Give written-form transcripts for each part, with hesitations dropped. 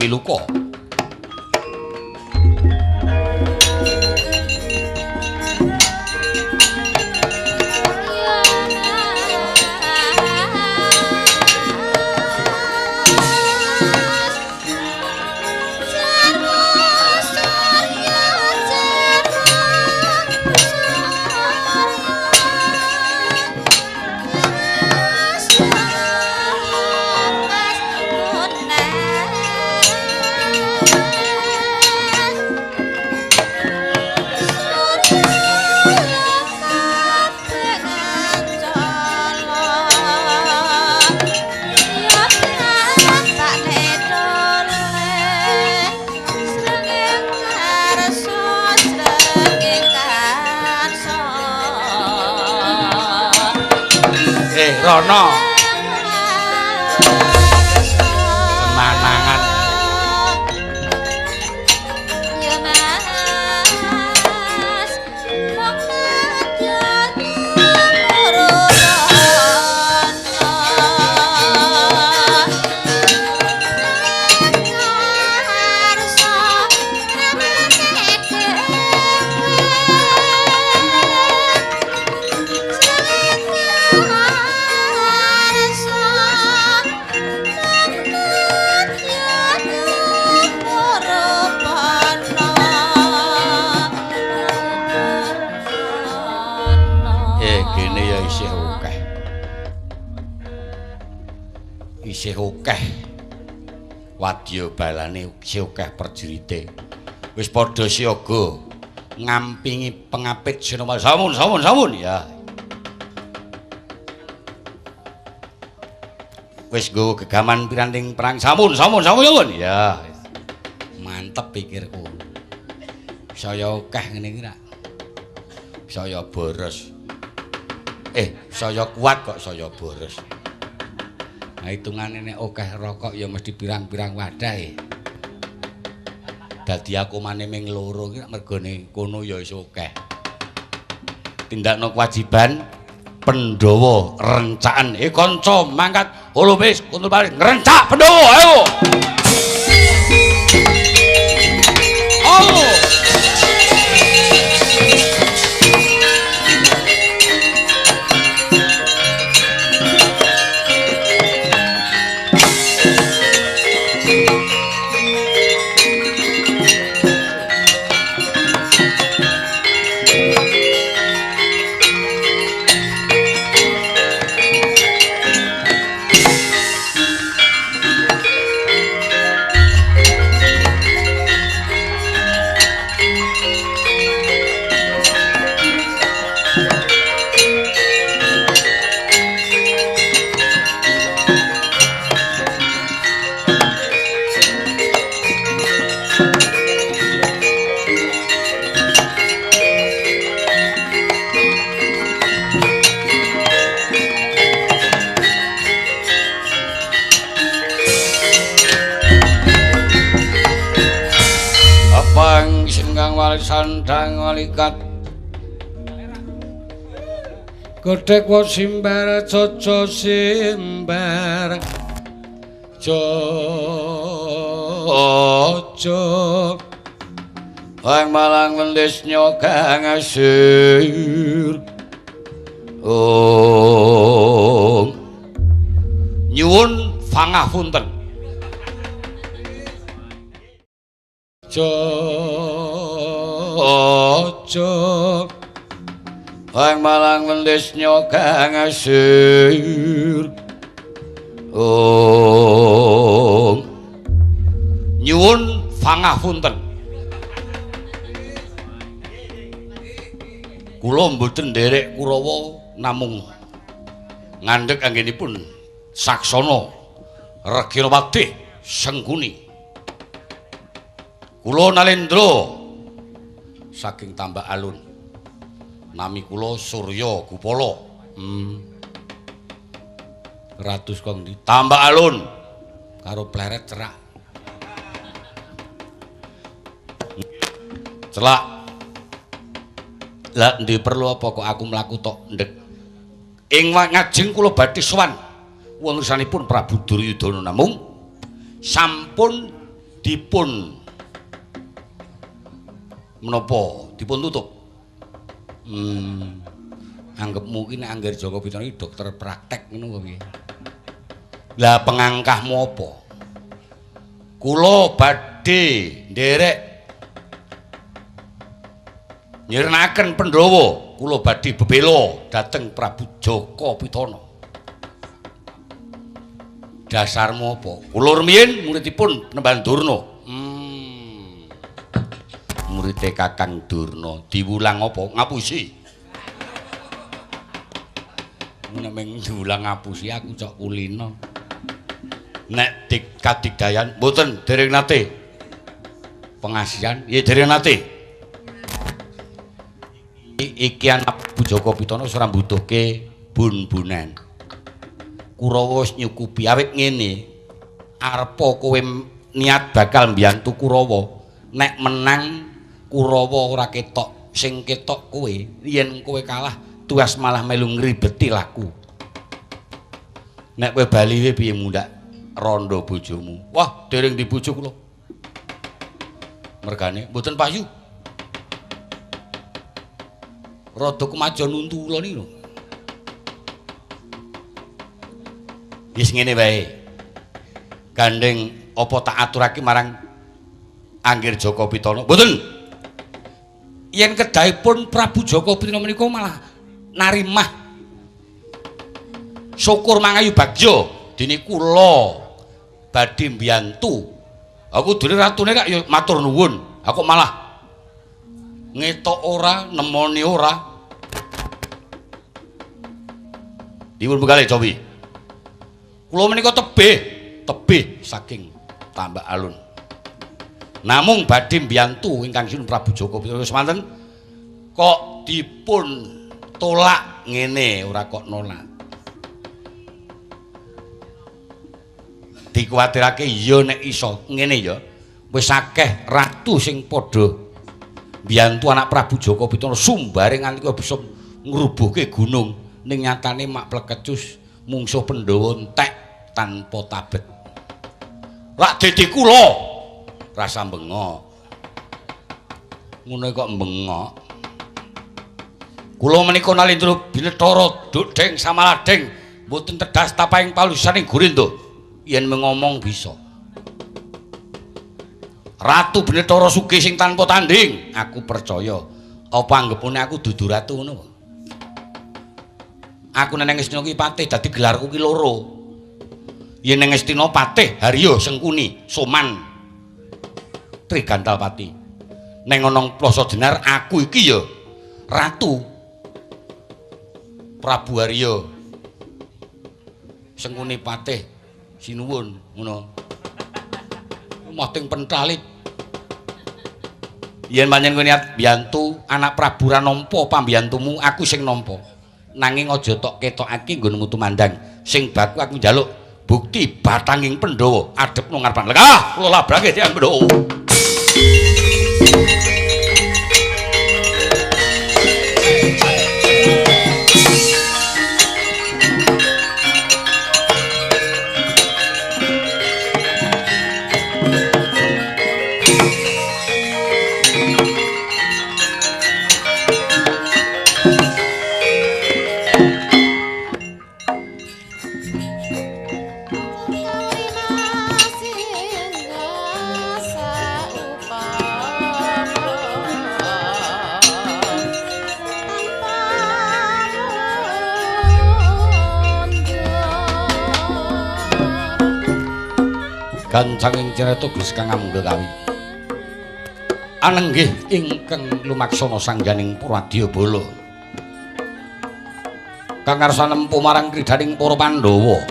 Luka. Rono semanangan ya Mas mong Isih akeh wadya balane, isih akeh prajurite. Wis padha siaga ngampingi pengapit Senopati. Sampun, sampun, sampun ya. Wis nggawa gegaman piranting perang. Sampun, sampun, sampun, sampun ya. Mantep pikirku. Saya akeh ngene iki ra. Saya boros. Saya kuat kok saya boros. Nah, hitungane nek akeh rokok ya mesti pirang-pirang wadah e. Dadi aku mane ming loro iki mergone kono ya wis akeh. Tindakno kewajiban Pandhawa rencaan. Kanca mangkat holo wis kuntul bali ngrencak Pandhawa ayo. Oh. Sandang walikat Godhek wa simbar caca simbar caca Ang malang wendis nyogang asir. Oh. Nyuwun pangapunten. Caca Ang malang wendis nyogang asir. Oh. Nyuwun pangapunten. Kula mboten nderek Kurawa namung ngandhek anggenipun saksana Reginawati Sengkuni. Kula Nalendra saking Tambak Alun. Nami kula Surya Gupala. Ratus kok ngendi? Tambak Alun karo pleret cerak. Celak. Lah endi perlu apa kok aku mlaku tok ndek. Ing ngajeng kula badhe sowan wontenipun Prabu Duryudana namung sampun Dipun menapa dipun tutup. Anggepmu ki nek Angger Jaka Pitana iki dokter praktek ngono piye? Lah pengangkahmu apa? Kula badhe nderek nyirnaken Pandhawa, kula badhe bebela dhateng Prabu Jaka Pitana. Dasarmu apa? Kula rumiyin muridipun Panembahan Durna. Murite Kakang Durna diwulang apa? Ngapusi. Nek mung diwulang ngapusi aku cok kulino. Nek kadigdayan mboten dereng nate. Pengasihan ya dereng nate. Iki anak Prabu Jaka Pitana wis ora mbutuhke bun-bunan. Kurawa wis nyukupi awit ngene. Arepa kowe niat bakal mbiyantu Kurawa, nek menang Kurawa ora ketok, sing ketok kowe, yen kowe kalah tuas malah melu ngribeti laku. Nek kowe bali piye mundhak rondo bojomu? Wah, dereng dibojo kula. Mergane mboten payu. Rada kemajon untu kula niku lho. Wis ngene wae. Gandeng apa tak aturake marang Angger Jaka Pitana? Mboten. Yen kedahipun Prabu Jaka Pitana menika malah narimah syukur mangayu bagya dene kula badhe mbiyantu. Aku dene ratune kak ya matur nuwun. Aku malah ngetok ora, nemoni ora. Dipun pegale Jawi. Kula menika tebih saking Tambak Alun. Namung badhe mbiyantu ingkang sinuwun Prabu Jaka Pitana semanten kok dipun tolak ngene ora kok nolak. Dikuwatirake ya nek iso ngene ya. Wis akeh ratu sing padha mbiyantu anak Prabu Jaka Pitana sumbare nganti bisa ngrubuhke gunung, ning nyatane mak plekecus mungsuh Pandhawa entek tanpa tabet. Rak dadi kula rasa bengok. Ngono kok bengok. Kula menika nalindra binethara dudeng samaladeng mboten tedas tapaing palusaning Gurinda. Yen mengomong bisa. Ratu Binethara sugih sing tanpa tanding, aku percaya. Apa anggepune aku dudu ratu ngono? Aku neneng Ngastina ki patih dadi gelarku ki loro. Yen nang Ngastina patih Haryo Sengkuni Soman Trigantalpati. Neng ana Plasa Jenar aku iki ya ratu Prabu Haryo Sengkuni patih sinuwun ngono. Moting penthalit. Yen pancen kowe niat mbiyantu anak Prabu ra nampa pambiyantumu, aku sing nampa. Nanging aja tok ketokake nggonmu tumandang. Sing baku aku njaluk bukti batanging Pandhawa adhep nang ngarepan. Lah, kula labrake tiyang Pandhawa. Gancanging cerita Gus Kang Amungga Kawi. Anenggih ingkang lumaksana sangganing Purwadyabala. Kang ngarsa nempuh marang kridhaning para Pandhawa.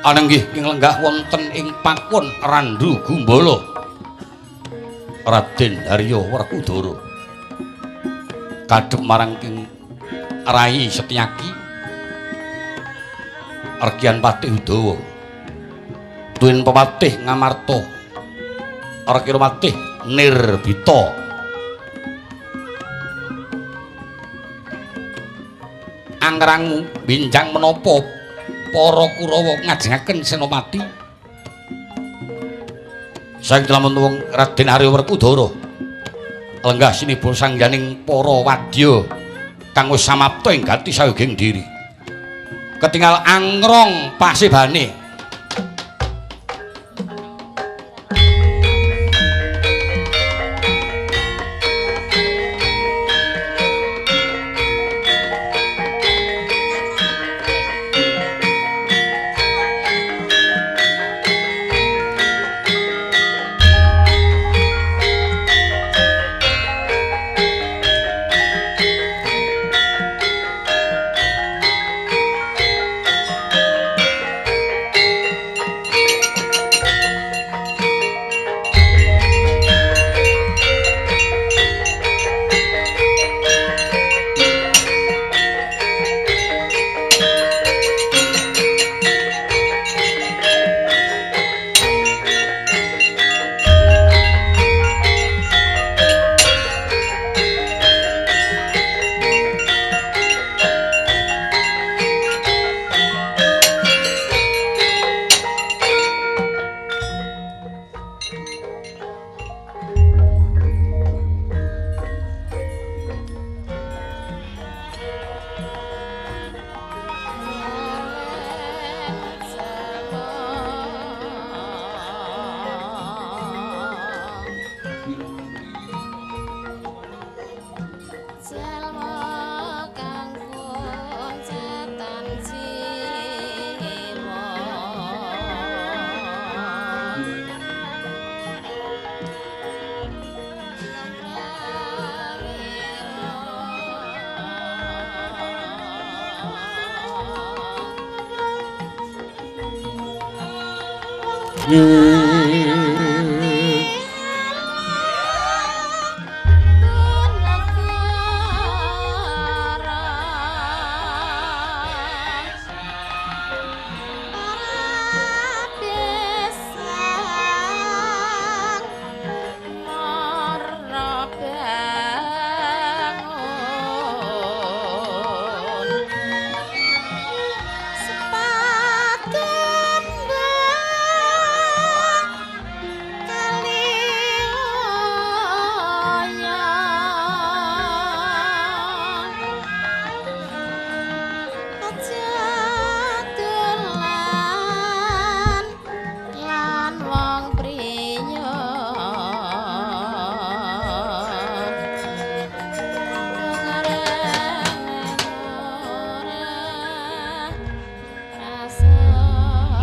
Anenggih ing lenggah wonten ing Pakuwon Randu Gumbala. Raden Haryo Werkudara. Kadhep marang King Rai Setyaki Argian Patih Udawa. Tuwin Pepatih Ngamarta. Arkira Patih Nirbita. Angrangu binjang menapa para Kurawa ngajengaken senopati Saiki lamun wong Raden Arya Werkudara lenggah sinibul sangyaning para wadya kang wis samapta ing gati sayoging diri. Ketingal angrong pasebane.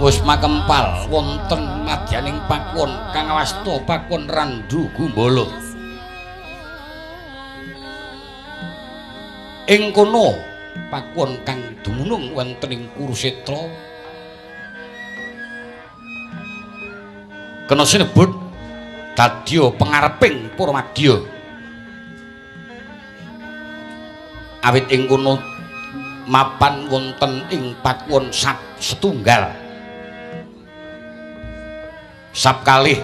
Wis makempal wonten madyaning pakuwon kang awasta pakuwon Randu Gumbala. Ing kono pakuwon kang dumunung wonten ing Kurusetra kena sinebut dadya pengareping para madya. Awit ing kono mapan wonten ing pakuwon sap setunggal. Sap kalih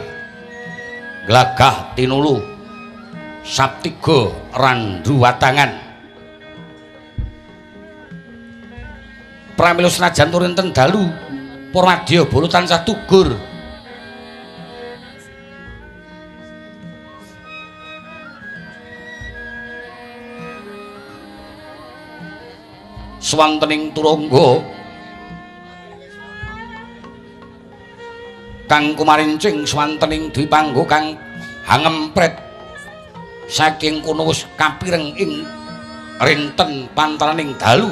glagah tinulu, sap tiga randu watangan. Pramila senajan turinten dalu para madya bala tansah tugur. Swantening turangga kang kumarincing swantening dwipangga kang hangempret saking kono wis kapireng ing renten pantaraning dalu.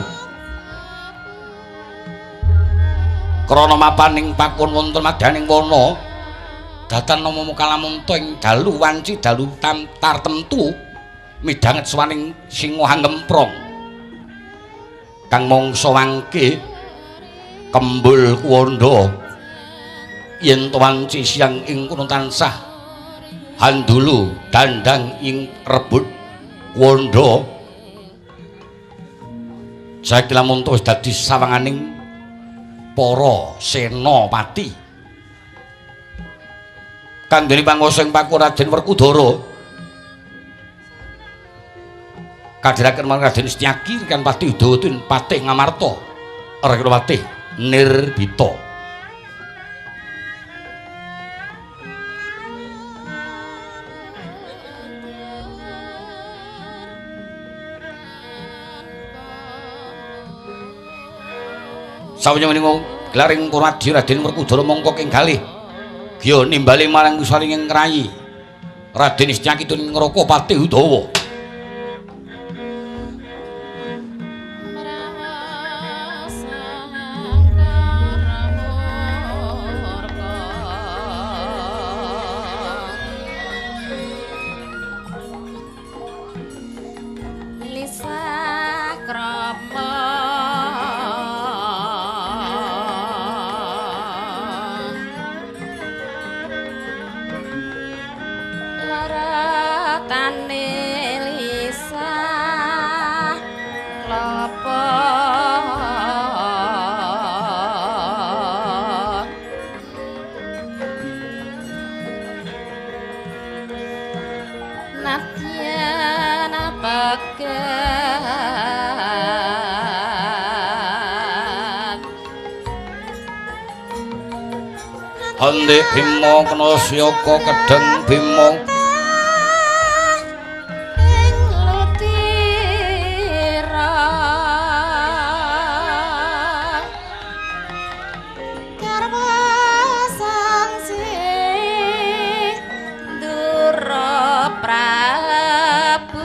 Krana mapaning pakon wonten madyaning wana datan nama kalamunta ing dalu wanci dalu tartemtu midhanget swaning singa hangemprong kang mangsa wangke kembul kuwanda. Yen wanci siang ing kono tansah handulu dandang ing rebut wanda. Saiki lamun wis dadi sawanganing para senapati kang dene panguwasa ing pakuwon Raden Werkudara kadhiraken marang Raden Setyaki kan Patih Udawatin Patih Ngamarta Raden Patih Nirbita. Sawetara menika gelaring Kurwadya Raden Werkudara mangka ing galih. Gya nimbali marang kuswaring ing rayi. Raden Setyaki tun ngraka Patih Udawa. Andik Bima kena siyaka kedheng Bima ing lutira garwa sang Sindura Prabu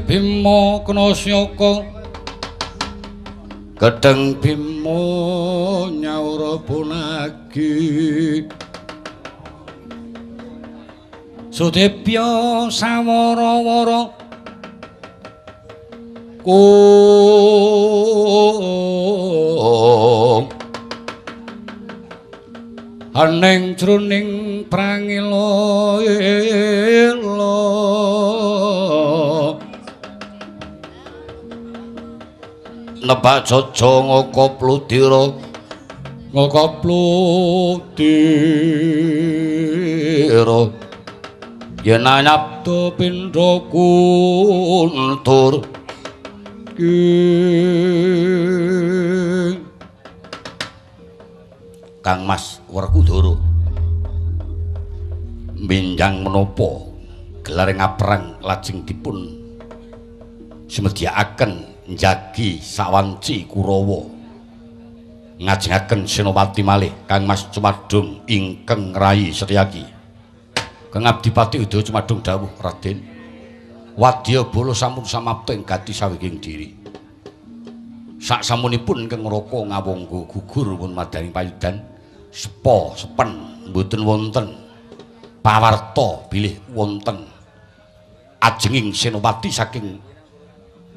Bima kena syaka gedheng Bima nyaura punagi Sudebya sawara-wara kung aning jroning prangila ela nebak jaja ngaka pludira ngaka pludira yen anyabda pindha kuntur Kang Mas Werkudara minjang menapa gelar ngaprang lajeng dipun sumedhakaken njagi sawanci Kurawa ngajengaken senopati malih Kang Mas Cumadung ingkang ngrayi Setyaki. Kang Abdipati Udawa Cumadung dawuh, Raden, wadyabala sampun samapta ing gati saweging diri. Sak samunipun ingkang ngraka ngawangga gugur pun madhaning payudan sepa sepen mboten wonten pawarta bilih wonten ajenging senopati saking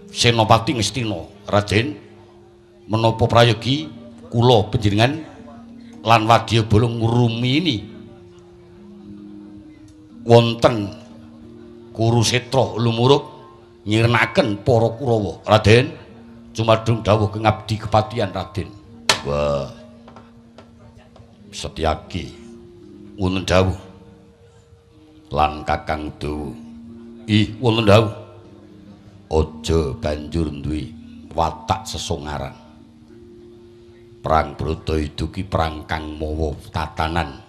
Senopati Ngastina. Raden, menapa prayogi kula panjenengan lan wadyabala ngrumini wonten Kurusetra lumuruk nyirnaken para Kurawa. Raden, cumadung dawuh keng abdi kepatihan Raden. Wah, Setyaki wonten dawuh. Lan Kakang Dawa. Ih, wonten dawuh. Aja banjur duwe watak sesongaran. Perang Bratayuda ki perang kang mawa tatanan.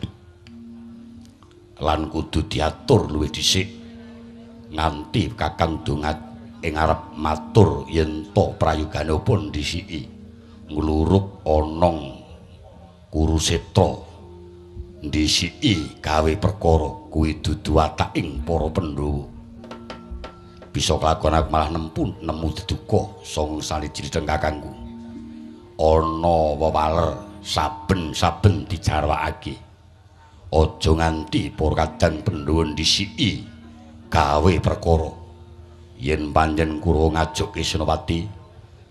Lan kudu diatur luwih dhisik nganti Kakang Dongat ing arep matur yen to prayoganipun dhisiki ngluruk ana Kurusetra dhisiki gawe perkara kuwi dudu wataking para Pandhawa. Bisa kelakon aku malah nemu deduka sanga salijering kakangku. Ana wewaler saben-saben dijarwakake. Aja nganti para kadang Pandhawa dhisiki gawe perkara. Yen pancen Kurawa ngajokke Senopati,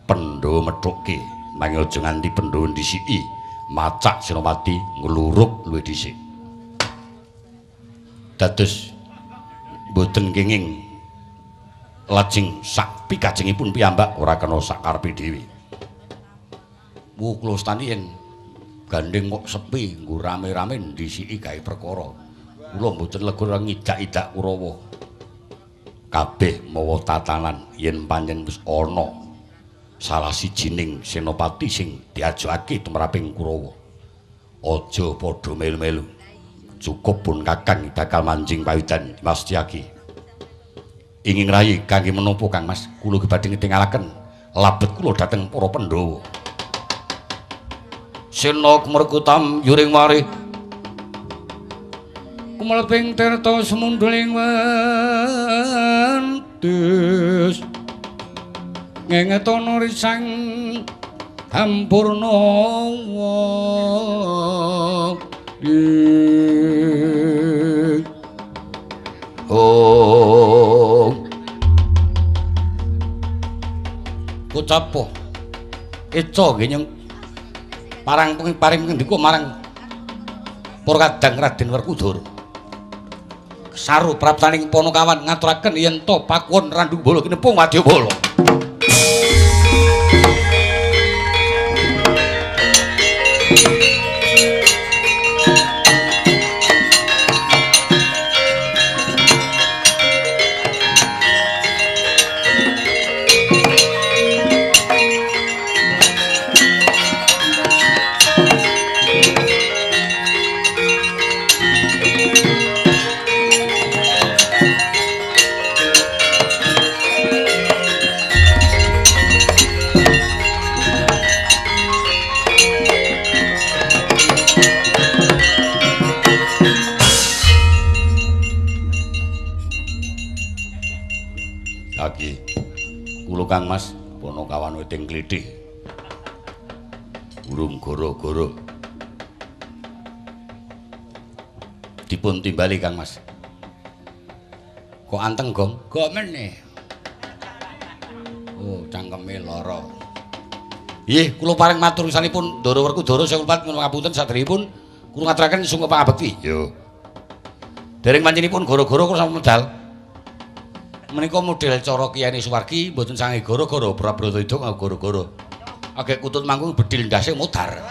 Pandhawa methukke, nanging aja nganti Pandhawa dhisiki macak Senopati ngluruk luwih dhisik. Dados mboten kenging lajeng sak pikajengipun piyambak ora kena sak karepe dhewe. Wuklostani yen gandeng kok sepi nggo rame-rame ndhisiki gawe perkara. Kula mboten lega ngidak-idak Kurawa. Kabeh mawa tatanan yen pancen wis ana salah sijining senopati sing diajokake tumraping Kurawa. Aja padha melu-melu. Cukup pun Kakang bakal manjing pawidan Mastyaki. Ingin rayi kangge menapa Kang Mas? Kula badhe ngetingalaken labet kula dhateng para Pandhawa. Sena kumrekutam yuring warih kumeleping tirta semundhuling wentis ngengetono risang hampurna. Oh, kocapo eca nggih nyeng parang paring ngendika marang para kadang Raden Werkudara. Saru praptaning Panakawan ngaturaken yen to pakuwon Randumbala kinepung wadyabala. Kang Mas Panakawan weting klithih urung goro-goro dipun timbali Kang Mas. Kok anteng gong? Gok meneh. Oh, cangkeme lara. Nggih, kula paring matur sanipun Ndara Werkudara sakupat nyuwun ngapunten saderengipun kula ngaturaken sungkem pangabekti. Yo. Dereng mancinipun goro-goro kula sampun medal. Menika model cara Kyai Suwargi mboten sange goro-goro Bratayuda nganggo goro-goro. Agek kutut manggung bedil ndase modar.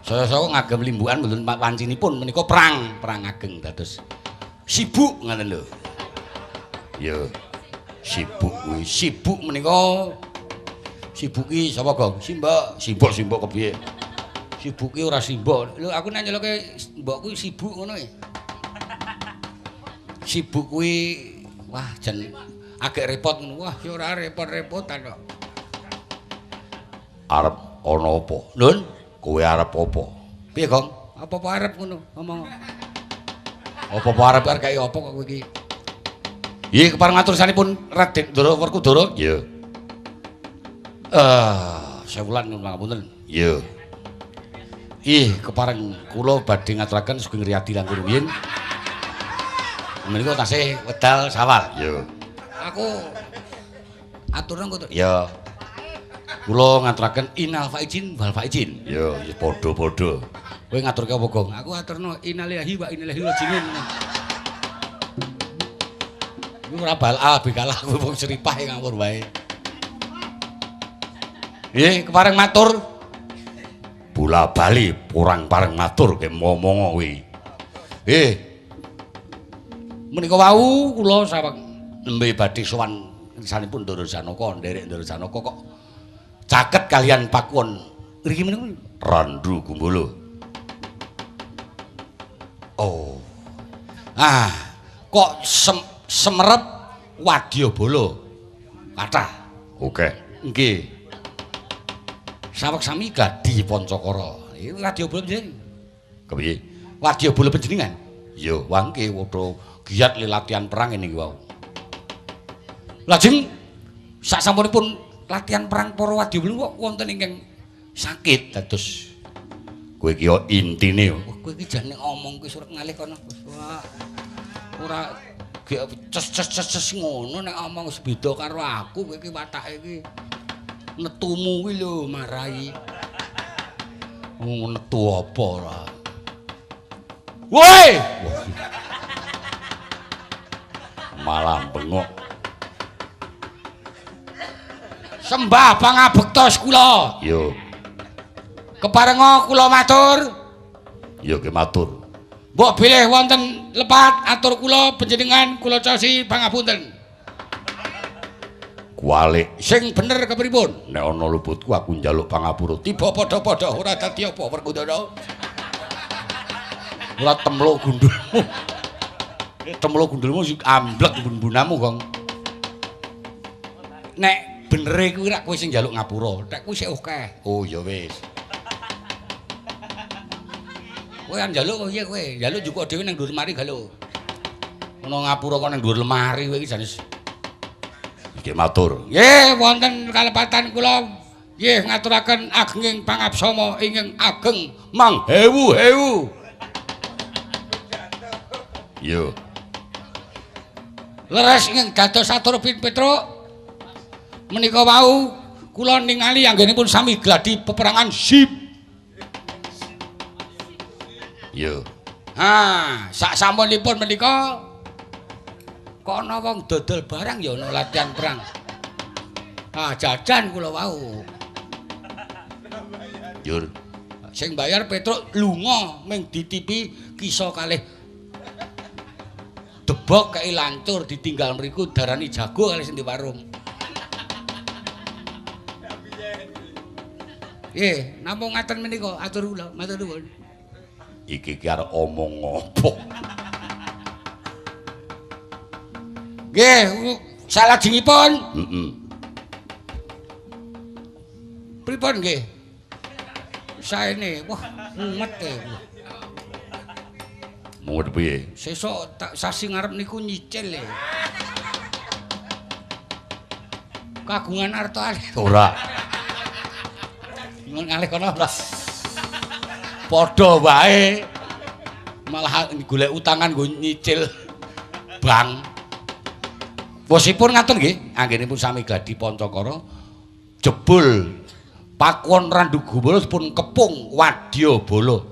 Saya-saya ngagem limbukan mboten wancinipun menika perang, perang ageng dados sibuk ngoten lho. Ya. Sibuk kuwi, sibuk menika sibuk ki sapa, Gong? Simbok, simbok-simbok kepiye? Sibuk ki ora simbok. Lho aku nek nyeloke mbokku sibuk ngono e. Sibuk kuwi wah jan agek repot ngono. Wah ya ora repot-repotan kok. Arep ana apa? Nun, kowe arep apa? Piye, Gong? Apa-apa arep ngono ngomong. Apa-apa arep arep kaya apa kok kowe iki? Nggih, kepareng matur sanipun Raden Ndara Werkudara. Iya. Sewulan nyuwun pangapunten. Iya. Ih, kepareng kula badhe ngaturaken sugeng riyadi langkung rumiyin. Menika tasih wedal sawal. Iya. Aku aturna engko. Iya. Kula ngaturaken innal faizin wal faizin. Iya, ya padha-padha. Kowe ngaturke apa, Gong? Aku aturna innalillahi wa inna ilaihi rajiun. Iku ora bal A B kalah kowe wong seripah ngawur wae. Nggih, kepareng matur. Bola bali kurang pareng matur ke momongo kuwi. Menika wau kula saweg nembe badhe sowan ngersanipun Ndara Janaka, nderek Ndara Janaka kok caket kalian pakuwon mriki menika Randu Gumbala. Oh. Ah, kok semerep wadyabala kathah. Oke. Nggih. Saweg sami gladi Pancakara. Iki wadyabala panjenengan. Kepiye? Wadyabala panjenengan? Ya, wangke padha giat le latihan perang ngene iki wau. Lajeng sak sampunipun latihan perang para wadyabala kok wonten ingkang sakit dados kowe iki yo intine yo. Kowe iki jane ngomong kowe surat ngalih kono. Wah. Ora ces-ces-ces ngono nek omong wis beda karo aku kowe iki watake iki. Netumu kuwi lho marai. Wong netu apa ora? Woi! Malah bengok. Sembah pangabektos kula. Yo. Keparenga kula matur. Yo ke matur. Mbok bilih wonten lepat atur kula panjenengan kula caosi pangapunten. Kualik sing bener kepripun? Nek ana luputku aku njaluk pangapura. Tiba padha-padha ora dadi apa Werkudara. Ora temluk gundulmu. Temluk gundulmu amblek bun-bunamu, Gong. Nek benere kuwi rak kowe sing njaluk ngapura, nek kuwi sik akeh. Oh ya wis. Kowe kan njaluk piye kowe? Njaluk njukuk dhewe nang dhuwur lemari ga lho. Ana ngapura kok nang dhuwur lemari kowe iki jane. Nggih matur. Nggih wonten kalepatan kula nggih ngaturaken agenging pangabsama ingkang ageng manghewu-hewu. Yo. Leres ingkang dados atur pin Petruk. Menika wau kula ningali anggenipun sami gladi peperangan sip. Yo. Ha, sak sampunipun menika kok ana wong dodol barang ya ana latihan perang. Ah, jajan kula wau. Yur. Sing bayar Petruk lunga ming ditipi kisa kalih debok kei lancur ditinggal mriku darani jago kalih sing di warung. Nggih, namung ngaten menika atur kula, matur nuwun. Iki ki arep omong apa? Nggih, salajengipun. Heeh. Pripun nggih? Saene, wah, mumet e. Mumet piye? Sesuk tak sasi ngarep niku nyicil e. Kagungan arta alih. Ora. Ngalih kono ora. Padha wae. Malah golek utangan nggo nyicil bank. Wosipun ngaten nggih, anggenipun sami gladi Pancakara jebul pakuwon Randu Gumbala pun kepung wadyabala.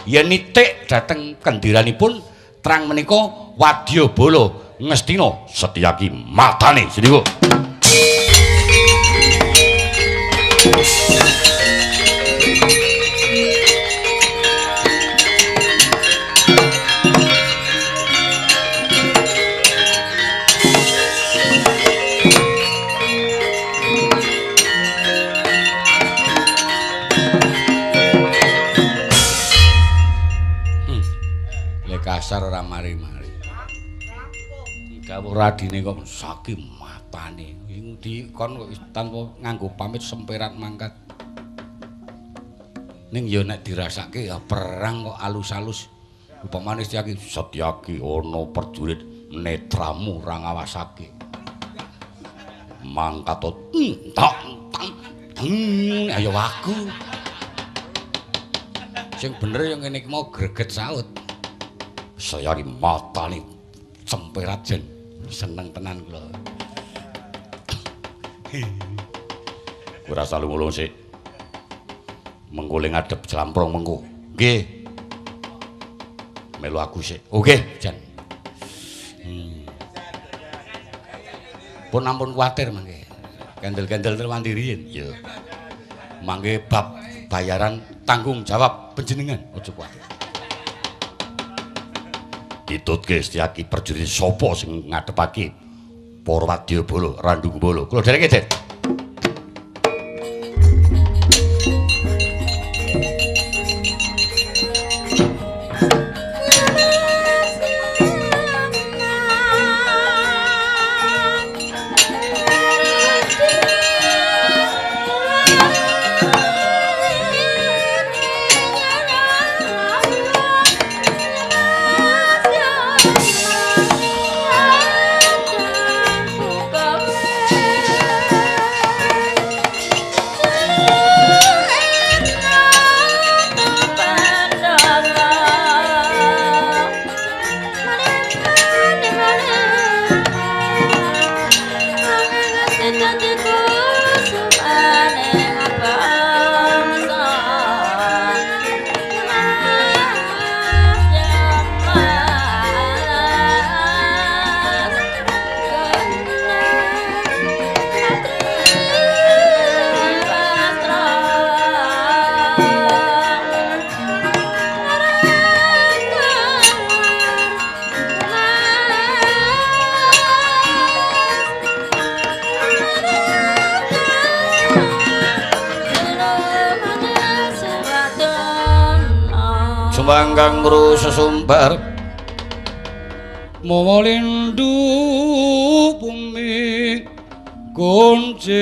Yen nitik dhateng kendiranipun trang menika wadyabala Ngastina Setyaki matane seniku. Kasar ora mari-mari. Dawuh radine kok saking matane. Ing dikon kok tanpa nganggo pamit semperat mangkat. Ning ya nek dirasake ya perang kok alus-alus. Upamane Setyaki, Setyaki ana prajurit netramu ora ngawasake. Mangkat tak ayo aku. Sing bener ya ngene iki mau greget saut. Setyaki matane semperat jen seneng tenan kula. Ora salung-ulung sik. Mengko le ngadep jlamprong mengko. Nggih. Melu aku sik. Oke, jan. Pun ampun kuwatir mangke. Kendel-kendel terwandi riyin. Ya. Mangke bab bayaran tanggung jawab panjenengan aja kuwatir. Ditutke Setyaki prajurit sapa sing ngadepake para wadyabala Randu Gumbala. Kula dhereke, Den. Sumangkang guru sesumbar mawa lindu bumi kuncing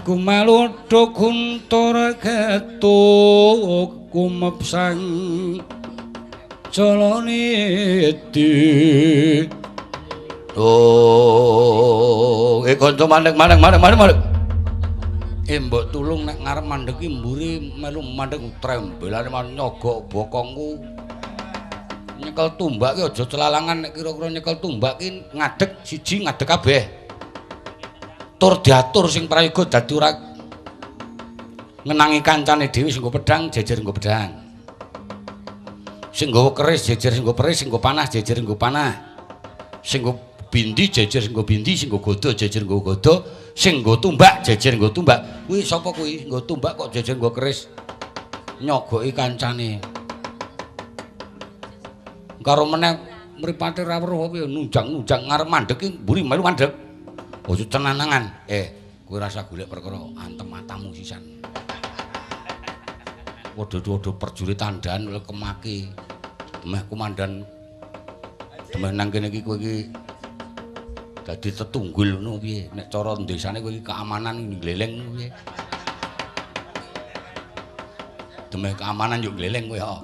kumaluduk guntur getuk kumepsang jalaniti. Oh, kanca mandek mandek mandek mandek mandek. Mbok tulung nek ngarep mandek ki mburi melu mandek trembelane nyogok bokongku. Nyekel tumbak ki aja celalangan, nek kira-kira nyekel tumbak ki ngadeg siji ngadeg kabeh. Tur diatur sing prayoga dadi ora ngenangi kancane dhewe, sing nggo pedhang jejer nggo pedhang. Sing nggawa keris jejer sing nggo keris, sing nggo panah jejer nggo panah. Sing nggo bindi jejer sing nggo bindi, sing nggo godo jejer nggo godo, sing nggo tumbak jejer nggo tumbak. Kuwi sapa kuwi nggo tumbak kok jejer nggo keris? Nyogoki kancane. Karo meneh mripate ra weruh apa ya nunjang-nunjang ngarep mandek ki mburi melu mandek. Aja cenanangan. Kowe rasa golek perkara antem matamu sisan. Padha-padha prajurit tandhan kemaki. Demeh komandan demeh nang kene iki kowe iki dadi tetunggul ngono piye? Nek cara desane kowe iki keamanan ngleleng ngono piye? Demeh keamanan yo ngleleng kowe heeh.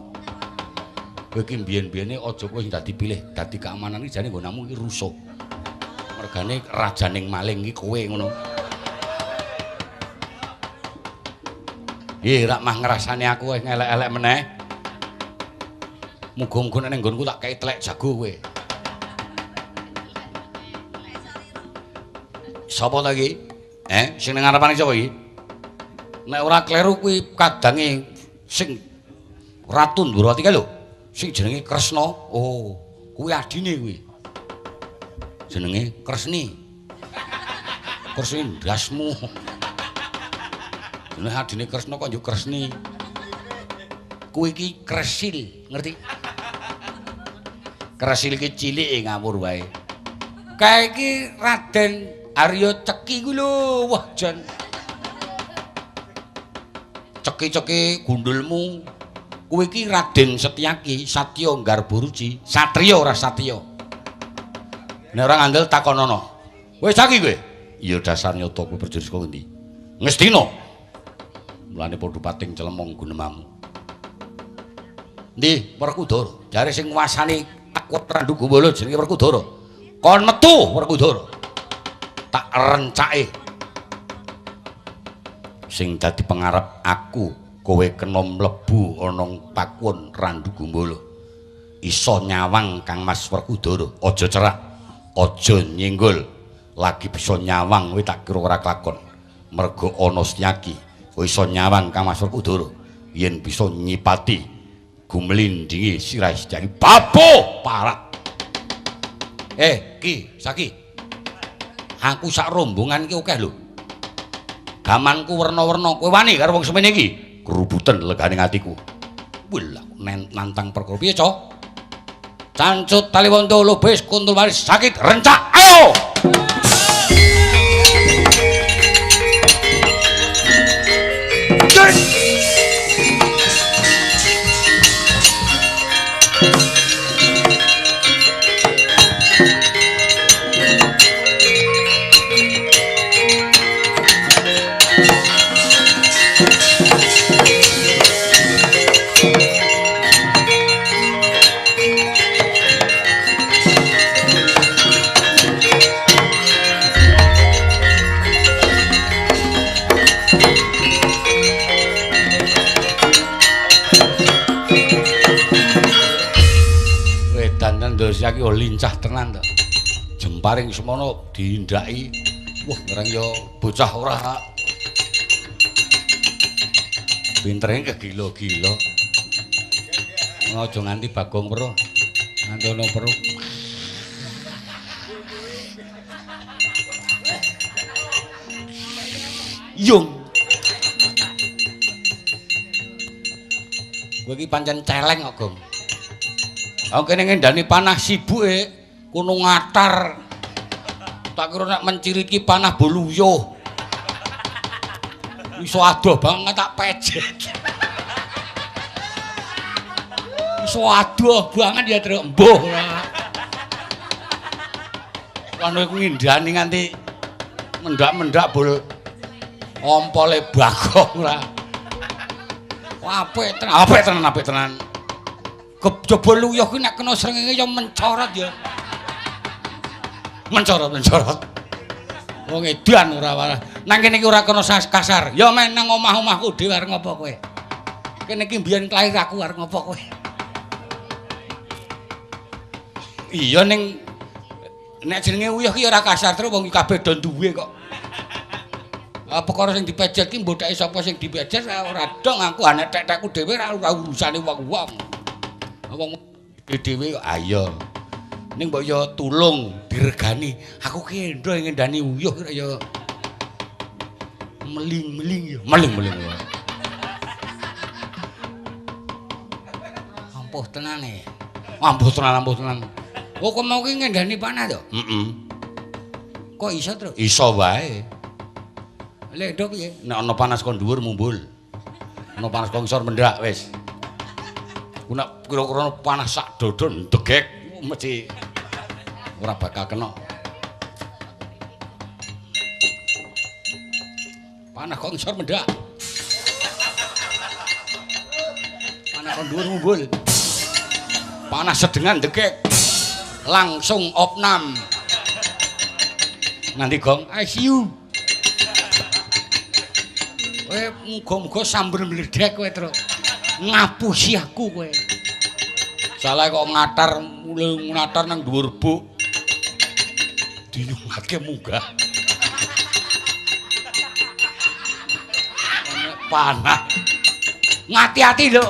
Kowe iki mbiyen-biyene aja kowe sing dadi pilih dadi keamanan iki jane nggonamu iki rusuh. Mergane rajaning maling iki kowe ngono. Nggih, rak mah ngrasani aku wis ngelek-elek meneh. Muga-muga nek ning nggonku tak kei telek jago kowe. Sapa ta iki? Sing ning ngarepane sapa iki? Nek ora kleru kuwi kadange sing Ratu Ndhurawati kae lho. Sing jenenge Kresna. Oh, kuwi adine kuwi. Jenenge Kresni. Kresni ndasmu. Jenenge adine Kresna kok yo Kresni. Kuwi iki Kresil, ngerti? Kresil iki cilike ngawur wae. Kae iki Raden Arya Ceki kuwi lho, wah jan. Ceki-ceki gundulmu. Kuwi iki Raden Setyaki, Satya Nggarbaruci, satriya ora satya. Nek ora ngandel takonono. Wis saiki kowe. Iya dasar nyata kowe prajurit saka ngendi? Ngastina. Mulane padha pating celemong gunemamu. Ndi Werkudara? Jare sing nguasani Pakuwon Randu Gumbala jenenge Werkudara. Kon metu Werkudara. Tak rencake. Sing dadi pengarep aku kowe kena mlebu ana Pakuwon Randu Gumbala. Iso nyawang Kang Mas Werkudara, aja cerak, aja nyenggol. Lagi bisa nyawang kowe tak kira ora kelakon. Mergo ana Setyaki, kowe iso nyawang Kang Mas Werkudara yen bisa nyipati gumlindingi sirah Setyaki. Bapo parat. Ki, Saki. Aku sak rombongan iki akeh lho. Gamanku werna-werna, kowe wani karo wong semene iki? Kerubuten legane atiku. Wah, nantang perkara piye, Cok? Cancut taliwonto lubis kuntul waris sakit rencak. Ayo. Iki yo lincah tenan to. Jemparing semono diindhaki. Wah, ngereng yo bocah ora. Pintere kegila-gila. Aja nganti Bagong weruh. Nganti ana weruh. Yung. Kowe iki pancen celeng kok, Gong. Aku kene ngendani panah sibuke kono ngatar. Tak kira nek menciriki panah boluyuh. Iso adoh banget tak pejet. Iso adoh banget ya Truk. Mbuh ora. Lan iku ngindani nganti mendak-mendak bol ompole Bagong ora. Apik tenan, apik tenan, apik tenan. Kejaba luyuh kuwi nek kena srengenge ya mencorot ya. Mencorot, mencorot. Wong edan ora warah. Nang kene iki ora kena kasar. Ya men nang omah-omahku dhewe arep ngopo kowe. Kene iki mbiyen lahir aku arep ngopo kowe. Iya ning nek jenenge uyuh ki ora kasar terus wong kabeh do duwe kok. Perkara sing dipejet ki mbotheke sapa sing dipejet ora dong aku anek tek-tekku dhewe ora urusane wong-wong. Wong dhewe kok ayo. Ning mbok ya tulung diregani. Aku ki endo ngendani uyuh ya meling-meling ya, meling-meling. Ampuh tenan e. Ampuh tenan, ampuh tenan. Oh, kok mau ki ngendani panah to? Heeh. Kok iso, Truk? Iso wae. Lek endo piye? Nek ana panas kon dhuwur mumbul. Ana panas kon ngisor mendhak wis. Ku nek kira-kira panas sak dodo ndegek mesti ora bakal kena. Panah kok ngisor mendhak. Panah kon dhuwur mumbul. Panah sedengan ndegek. Langsung opnam. Nanti gong ICU. Kowe muga-muga samber mledek kowe, Truk. Ngapusi aku kowe. Salah kok ngatar mulih ngatar nang dhuwur buk. Dinyuwake munggah. Panah. Ngati-ati lho.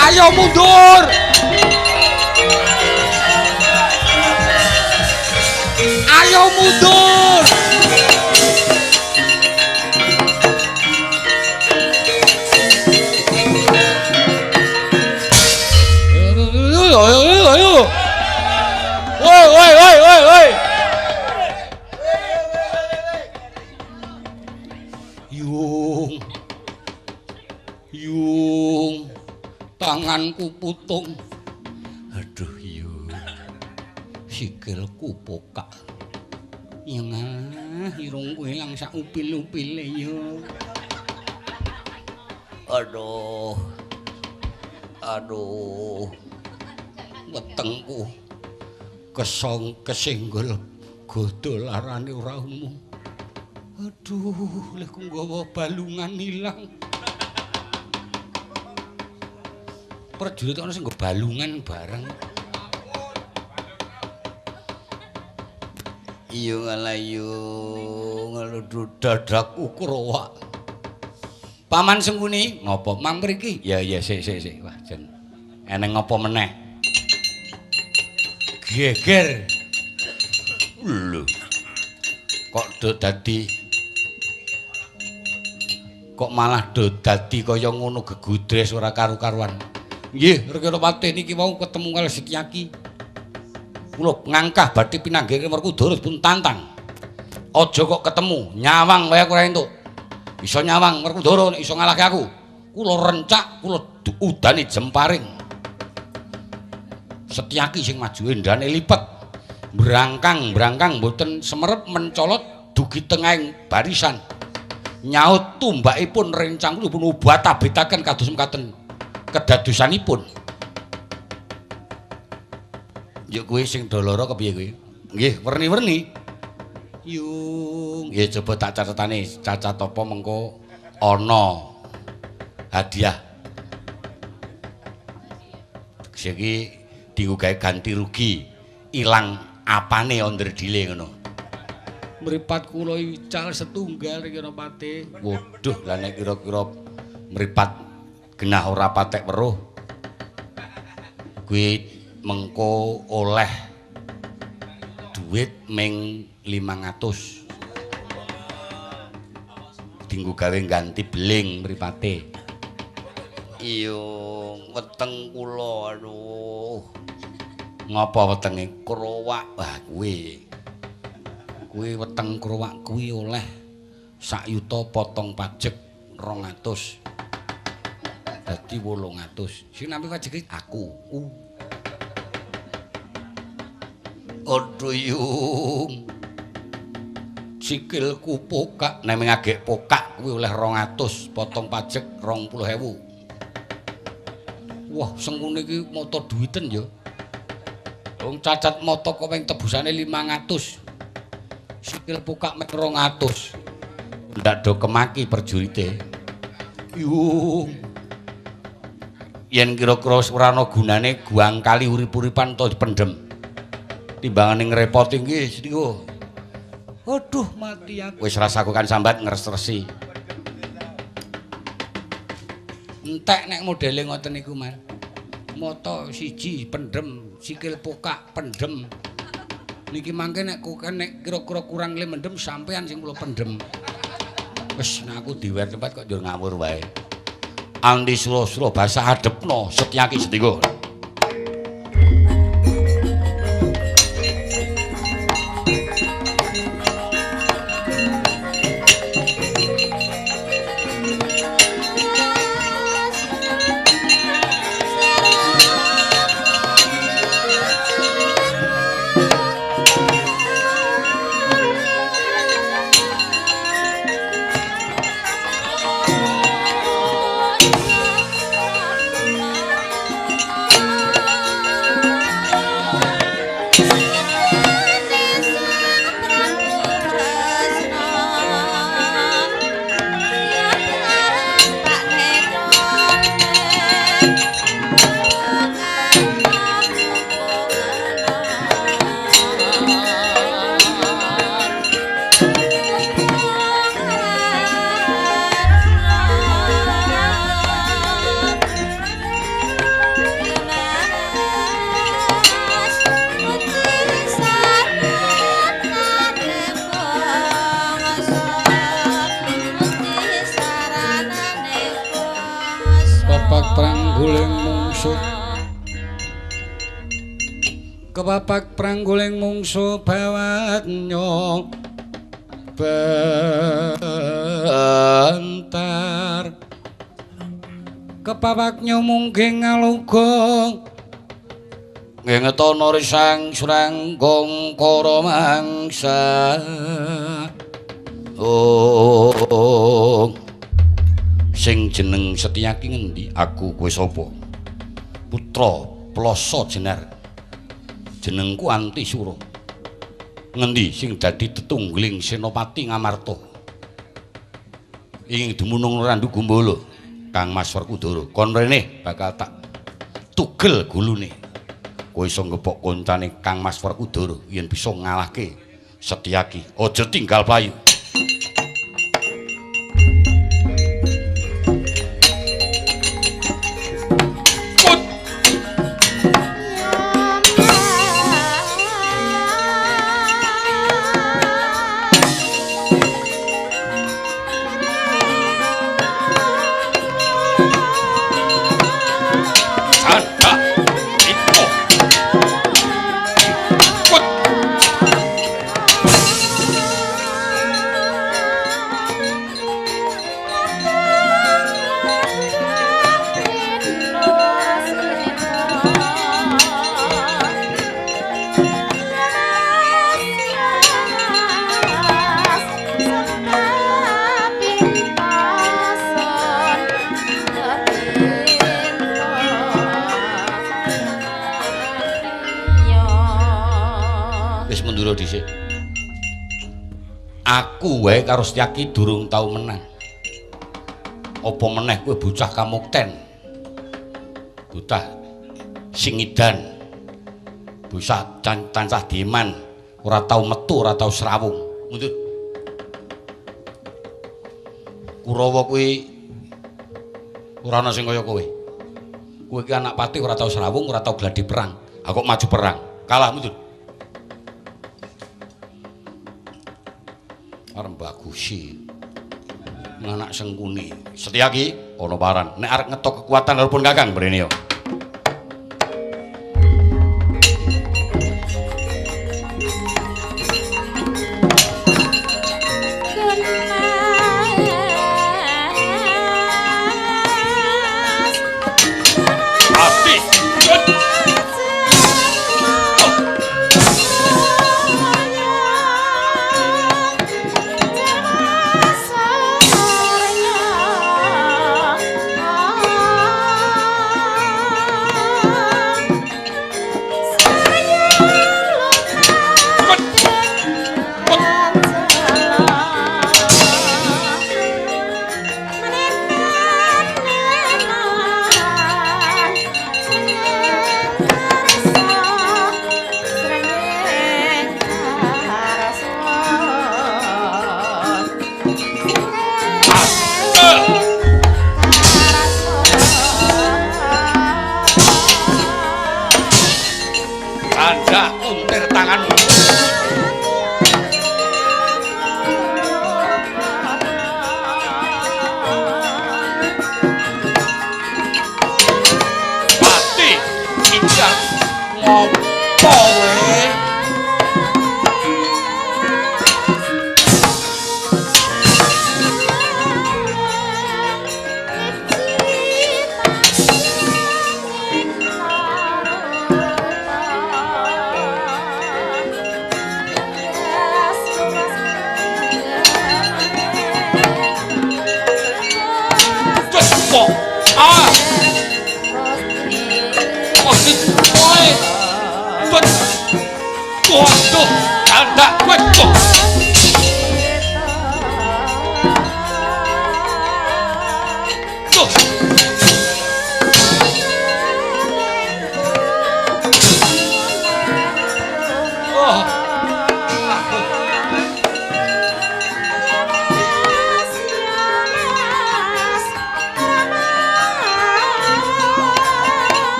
Ayo mundur. Ayo mundur. Ayo ayo ayo. Woi woi woi woi woi. Yung. Yung. Tanganku putung. Aduh yo. Sikilku pokak. Nyengah irungku ilang sak upil-upile yo. Aduh. Aduh. Wetengku kesong kesenggol godol arane ora umum. Aduh, lek nggawa balungan ilang. Prajurit ana sing nggo balungan bareng. Iya ngalayu ngeludu dadaku krowak. Paman Sengkuni ngopo mang mriki? Ya ya sik sik sik. Wah jan eneng apa meneh? Geger. Lho. Kok do dadi kok malah do dadi kaya ngono gegudres ora karu-karuan. Nggih, Rekanapati niki wau ketemu karo Setyaki. Kula ngangkah badhe pinanggih Werkudara pun tantang. Aja kok ketemu, nyawang wae aku ora entuk. Bisa nyawang Werkudara nek iso ngalahke aku. Kula rencak, kula udane jemparing. Setyaki sing maju endane lipet. Brangkang-brangkang mboten semerep mencolot dugi tengahing barisan. Nyaut tumbakipun rencang kula pun ubat-abetaken kados mekaten kedadosanipun. Yuk kuwi sing do lara kepiye kuwi? Nggih, werni-werni. Yung, ya coba tak catetane, cacat apa mengko ana hadiah. Tegese iki dienggo gawe ganti rugi, ilang apane onderdile ngono. Mripat kula ical setunggal Rekanapati. Waduh, lah nek kira-kira mripat genah ora patek weruh. Kuwi mengko oleh duit ming 500. Dinggo gawe ganti beling mripate. Iya, weteng kula aduh. Ngapa wetenge krowak? Wah, kuwi. Kuwi weteng krowak kuwi oleh sak yuta potong pajek 200. Dadi 800. Sing nampi pajeke aku. Aduh yung. Sikilku pokak, nek ngagek pokak kuwi oleh 200, potong pajek 20.000. Wah, Sengkuni iki mata duiten ya. Wong cacat mata kok ping tebusane 500. Sikil pokak mek 200. Ndak do kemaki perjurite. Yung. Yen kira-kira ora ana gunane guang kali urip-uripan to dipendhem. Timbangane ngrepoti nggih niku. Aduh mati aku. Wis rasa aku kan sambat ngres-resi. Entek nek modele ngoten niku, Mas. Mata siji pendhem, sikil pokak pendhem. Niki mangke nek nek kira-kira kurang le mendhem sampean sing kula pendhem. Wis nek aku diwer tempat kok njur ngawur wae. Anti sura-sura basah adepno Setyaki Setinggo. Kepapak prangguling mungsu bawatnya bentar. Kepapaknya mungkin ngaluga nggih ngetono risang surang gongkara mangsa. Oh, sing jeneng Setyaki ngendi? Aku kowe sapa? Putra Plasa Jenar. Jenengku Antisura. Ngendi sing dadi tetunggiling Senopati Ngamarta? Ing dumunung Randu Gumbala, Kang Mas Werkudara. Kon rene bakal tak Tugel gulune. Kowe iso ngepok koncane Kang Mas Werkudara yen bisa ngalahke Setyaki. Aja tinggal payu. Dhisik. Aku wae karo Setyaki durung tau menang. Apa meneh kowe bocah kamukten. Bocah singidan. Bocah tansah dieman, ora tau metu, ora tau srawung. Mundur. Kurawa kuwi ora ana sing kaya kowe. Kowe iki anak patih ora tau srawung, ora tau gladi perang. Aku maju perang, kalah mundur. Arep bagusi anak Sengkuni. Setyaki ana paran. Nek arep ngetok kekuatan walaupun Kakang mrene yo.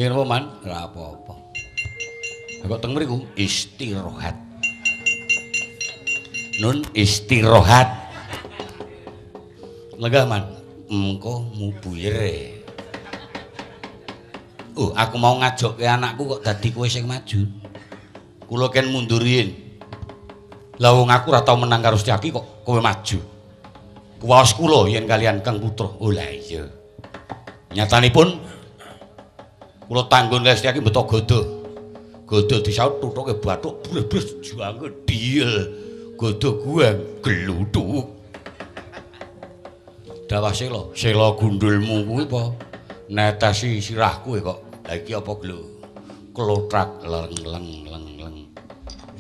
Nggih napa, Man? Ora apa-apa. Kok teng mriku istirahat. Nun istirahat. Lenggah, Man. Engko mubuyere. Oh, aku mau ngajokke anakku kok dadi kowe sing maju. Kula ken munduriin. Lah wong aku ora tau menang karo Setyaki kok kowe maju. Kuwaos kula yen kalian Kang Putra. Oh lah iya. Nyatanipun kula tanggon kali Setyaki beto godo. Godo disaut tutuke bathuk bres-bres juange diel. Godo guang gluthuk. Dawah sela, sela gundulmu kuwi apa? Netesi sirahku kok. Lah iki apa glo? Klotrak leng leng leng leng.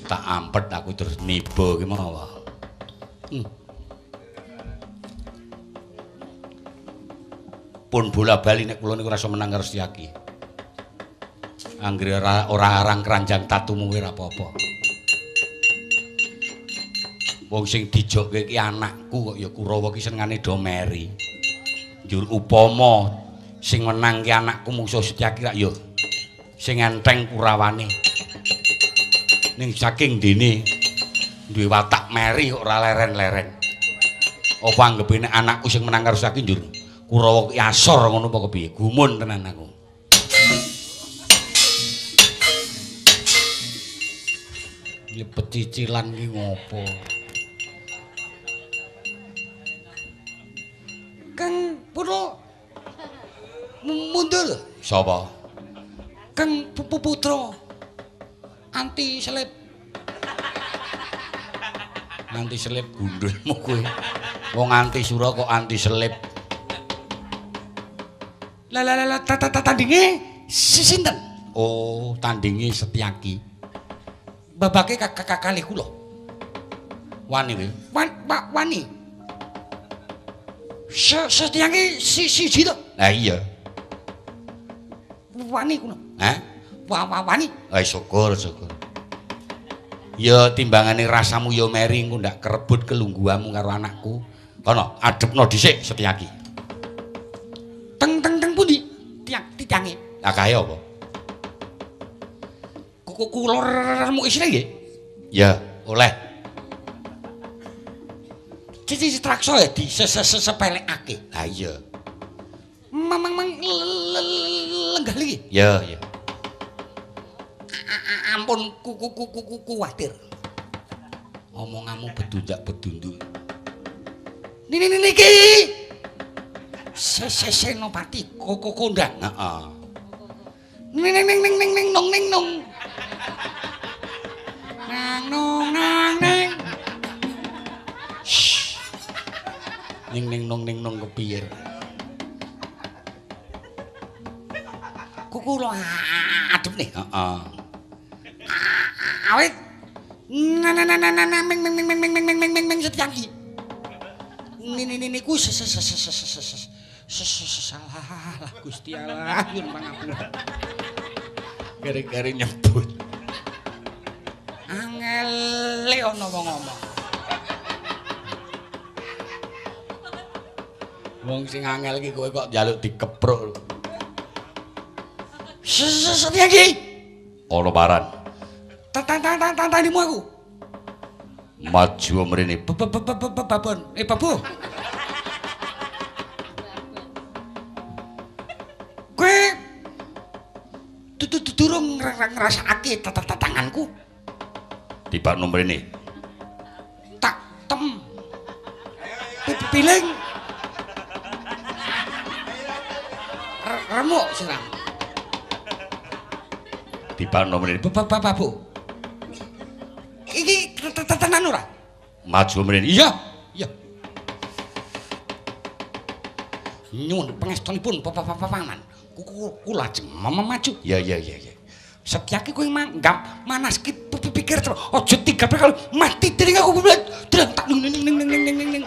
Tak ampet aku terus niba ki mau. Pun bola-bali nek kula niku rasa menang karo Setyaki. Anggere ora arang keranjang tatumu kuwi ora apa-apa. Wong sing dijokke iki anakku kok ya Kurawa ki senengane do meri. Njur upama sing menang ki anakku mungsuh Setyaki rak ya sing enteng Kurawane. Ning saking dene duwe watak meri kok ora leren-leren. Apa anggepe nek anakku sing menang karo Setyaki njur Kurawa ki asor ngono apa kepiye? Gumun tenan aku. Iki pecicilan ki ngopo? Kang Putra mundur. Sapa? Kang Putra anti selip. Anti selip gundulmu kowe. Wong anti sura kok anti selip. Lah lah lah tandinge sinten? Oh, tandinge Setyaki. Babake kalih kula. Wani kowe? Wani. Setyaki siji to? Lah iya. Wani kula. Hah? Wani. Ah syukur, syukur. Ya timbangane rasamu ya meri engko ndak kerebut kelungguhanmu karo anakku. Kono adepno dhisik Setyaki. Teng teng teng pundi? Tiange. Lah kae apa? Kula remuk isine nggih. Ya, oleh. Cici traksa ya disesepelekake. Lah iya. Mamang mang lenggah iki. Ya, ya. Ampun kuwatir. Omonganmu bedundak-bedunduk. Niki niki. Senopati koko kondang. Heeh. Ning ning ning ning ning nong ning nong. Nang nong nang ning. Ning ning nong ning nong kepiye? Kuku lo adep nih. Heeh. Awit na na na na na ming ming ming ming ming ming ming ming ming Setyaki. Nini nini ku salah Gusti Allah nyuwun pangapura. Gara-gara nyebut. Angele ana wong ngomong. Wong sing angel iki kowe kok njaluk dikepruk. Setyaki. Ana paran. Tantanimu aku. Maju mrene. Babon. Eh babu. Kowe durung ngrasakake tatanganku. Tibakno mrene. Tak tem. Piling. Remuk sirang. Tibakno mrene. Babu. Iki tenan ora? Maju mrene. Iya, iya. Nyuwun pangestunipun Paman. Kula lajeng maju. Ya ya ya ya. Setyaki kowe manggap manaski pikir aja tiga kali mati dening aku tak ning ning ning ning ning ning.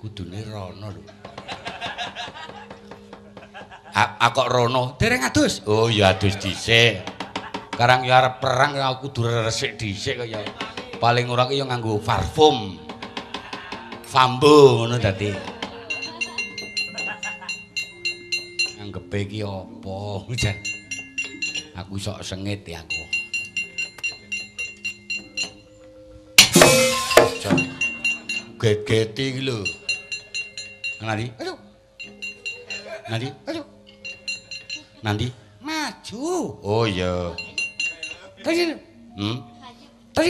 Kudune rono lho. Aku kok rono dereng adus. Oh ya adus dhisik. Karang ya arep perang aku kudu resik dhisik kaya paling ora ki ya nganggo parfum. Fambo ngono dadi. Anggepe iki apa? Jan. Aku sok sengit ya aku. Jan. Get-geti iki lho. Nanti? Ayo. Nanti? Ayo. Nanti? Maju. Oh iya. Tadi. Tadi.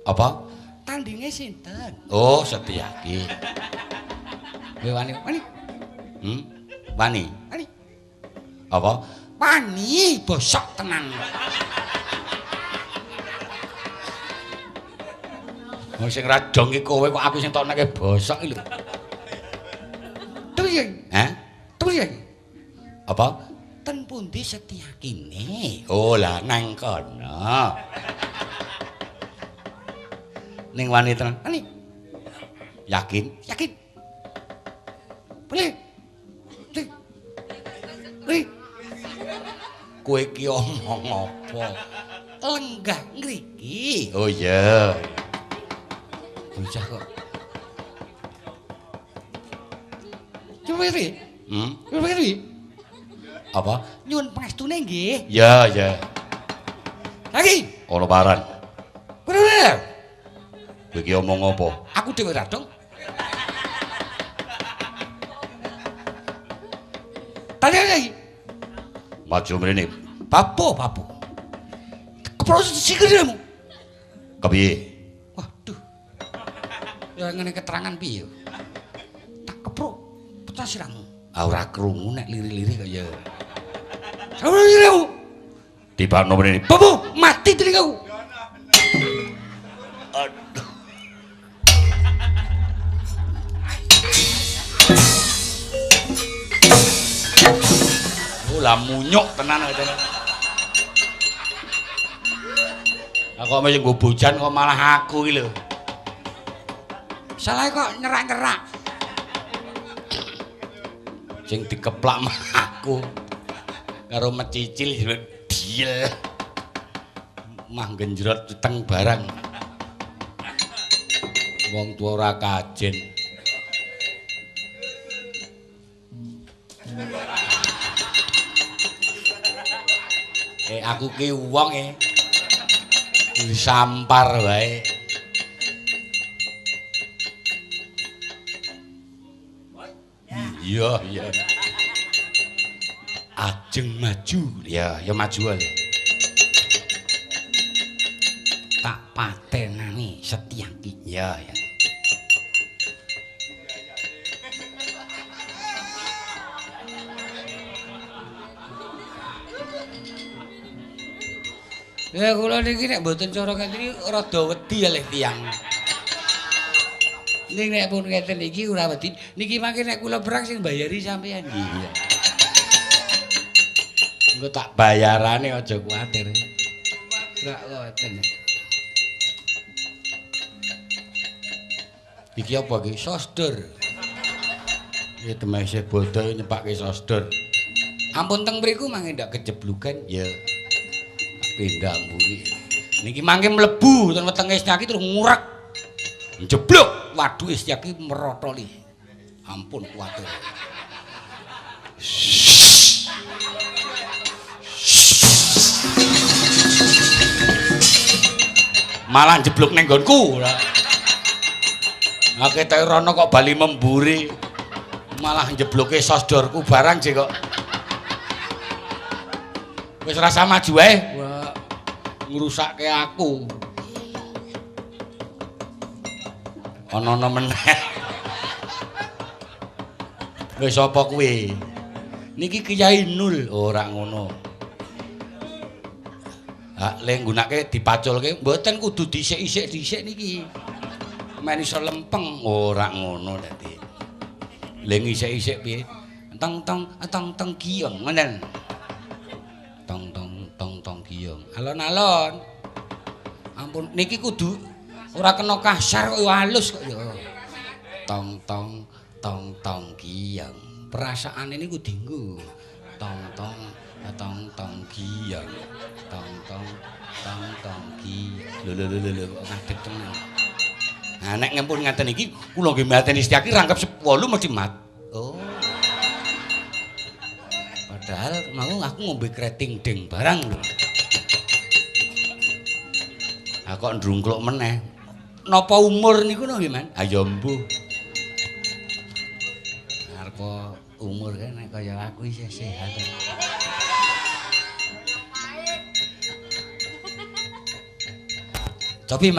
Apa? Tandinge sinten? Oh, Setyaki. Kowe wani? Wani. Wani. Wani. Apa? Wani bosok tenan. Wong sing ra dong iki kowe kok aku sing tokneke bosok iki lho. Terus ya? Hah? Terus ya? Apa? Ten pundi Setyakine? Oh lah nang kono. Ning wani tenan. Wani. Yakin? Yakin. Boleh. Boleh. Kowe iki omong apa? Lenggah ngriki. Oh iya. Bocah kok. Coba iki. Coba iki. Apa? Nyuwun pangestune nggih. Ya, ya. Lagi. Ana paran. Bener. Kowe iki omong apa? Aku dhewe ra dong. Tadi lagi. Maju mrene. Bapo, bapo. Keprok sikilmu. Kepiye? Waduh. Ya ngene keterangan piye? Tak keprok pecah sirahmu. Ah ora krungu nek liri-liri kok ya. Sirahmu. Tibakno mrene. Bapo, mati telingaku. Aduh. Oh lah munyuk tenan kene. Aku kok mesti nggo bojan kok malah aku iki lho. Salah kok nyerak-nyerak. Sing dikeplak mah aku. Karo mecicil diel. Mah genjrot weteng barang. Wong tuwa ora kajen. Aku ki wong disampar wae. Iya, iya. Ajeng maju. Ya, ya maju ae. Tak patenani Setyaki. Ya, ya. Ya kula niki nek mboten cara ngeten iki rada wedi alih tiyang. Ning nek pun ngeten iki ora wedi. Niki mangke nek kula perang sing mbayari sampeyan. Iya. Engko tak bayarane aja kuwatir. Ora ngoten. Iki apa iki? Sosdor. Iki temese bodho nyepake sosdor. Ampun teng mriku mangke ndak kejeblugan. Ya. Pindah mburi. Niki mangke mlebu ten wetenge Setyaki terus ngurek. Njebluk. Waduh Setyaki merotoli. Ampun kuwatir. Malah njebluk ning nggonku. Nah ketoke rono kok bali memburi. Malah njebluke sosdorku barang jek kok. Wis rasa maju wae. Wah, ngrusake aku. Ana-ana meneh. Wis apa kuwi? Niki Kyai Nul ora ngono. Hak le nggunake dipaculke mboten kudu dhisik-isik dhisik niki. Men iso lempeng ora ngono dadi. Le ngisik-isik piye? Tong tong tong tong giyong ngoten. Tong tong tong tong giyong. Alon-alon. Ampun niki kudu ora kena kasar kok halus kok ya. Tong tong tong tong giyong. Perasaane niku dinggo. Tong tong tong tong giyong. Tong tong tong tong giyong. Lho lho lho lho kok ngadeg tenan. Nah nek ngempun ngaten iki kula nggih mateni Setyaki rangkep 8 mesti mat. Oh. Padahal mau aku ngombe kreting ding barang lho. Ha kok ndrungkluk meneh. Napa umur niku nggih, Man? Ha ya mbuh. Arep umur kan nek kaya aku isih sehat. Tapi